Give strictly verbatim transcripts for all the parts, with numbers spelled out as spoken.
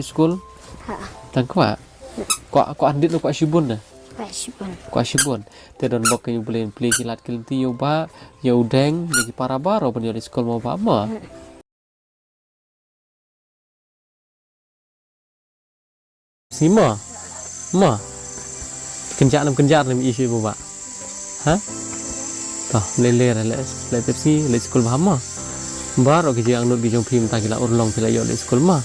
Skul? Ha. Tang kwah? Kwah, kwah hadien ne kwah shibun ne? Kwah shibun. Kwah shibun. Te don bok ïa U Blei plie ki lad ki lynti ïa u Bah, ïa u Deng, ïa ki para baroh ban ïoh leit skul mo Bah mo. Hmm. Sngi mo. Mo. Kynjah ne kynjah ne ym ïohi shuh Bah. Ha? To, leh leh leh leh tip sngi leit skul Bah mo. Baroh ki jingangnud ki jong phi mynta ki la urlong phi la ïoh leit skul mo.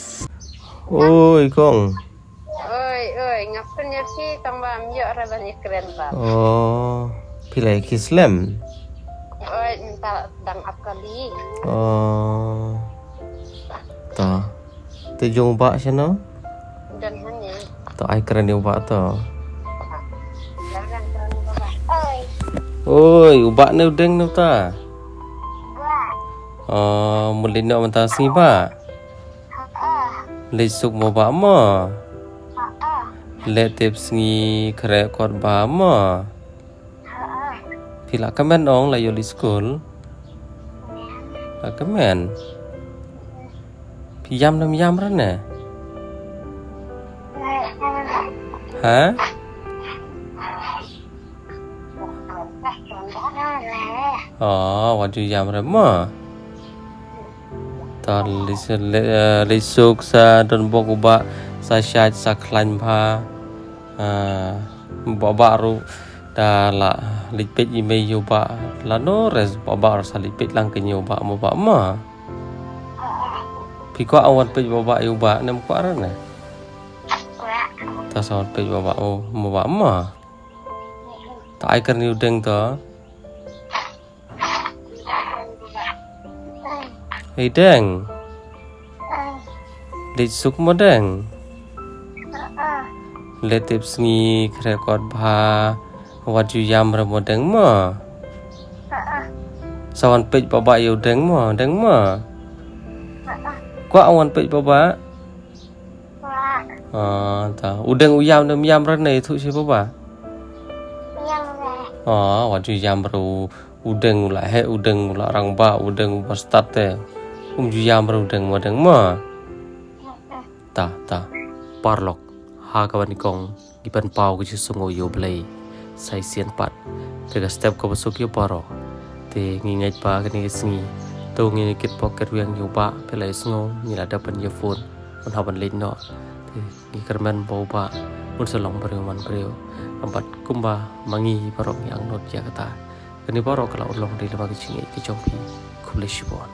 Oi kong. Oi oi, nga pyn ïa phi tang ba ym ïoh re ban ïakren ba. Oh, phi la ïa ki slem. Oi, mynta dang ap kali. Oh. To. Te jong u Bah shano? Don hangne. To ai kren ïa u Bah to. Oi. Oi, u Bah ne u Deng ne uta? Bah. Oh, mut leit noh mynta sngi Bah. Leit suk mo Bah mo. Leit tip sngi khreh kot Bah mo. Phi la kmen ong la ïoh leit skul? La kmen. Phi ïam ne ym ïam re ne? Ha? Oh, wat ju ïam re mo. To leit suk, leit, eh, leit suk sa don bok u Bah sa shait sa khlaiñ bha. Ah, Bah Bah ruh da la leit peit i mei ïa u Bah lano re Bah Bah ruh sa leit peit lang kein ïa u Bah mo Bah mo. Phi kwah wan peit Bah Bah ïa u Bah ne ym kwah re ne? To sa wan peit Bah Bah mo Bah mo. To ai kren ïa u Deng to. Ei Deng. Leit suk mo Deng. Leit tip sngi khreh kot bha. Wat ju ïam re mo Deng mo. Sa wan peit Bah Bah ïa u Deng mo, Deng mo. Kwah wan peit Bah Bah. Ah, ta. U Deng u ïam ne ym ïam re ne ïathuh sha Bah Bah. Ïam re. Ah, wat ju ïam re u, u Deng u la heh, u Deng u la rangbah, u Deng u ba stad te. Um ju ïam re u Deng mo Deng mo. Ta, ta. Paralok. Ha kaba nyngkong. Ngi pynpaw ka jingsngew ïa U Blei sa shisien pat. Te ka step kaba suk ïa baroh. Te ngi ngeit ba kane ka sngi to ngin ïa kitbok kitrwiang ïa u Bah, phi la ïohsngew ngi la dep ban ïa phone ban hap ban leit noh. Te ngi kyrmen ba u Bah un sa long briew man briew. Bad kumba ma ngi baroh ngi angnud ïa kata. Kane baroh ka la urlong dei lyngba ka jingngeit ka jong phi. Khublei shibun.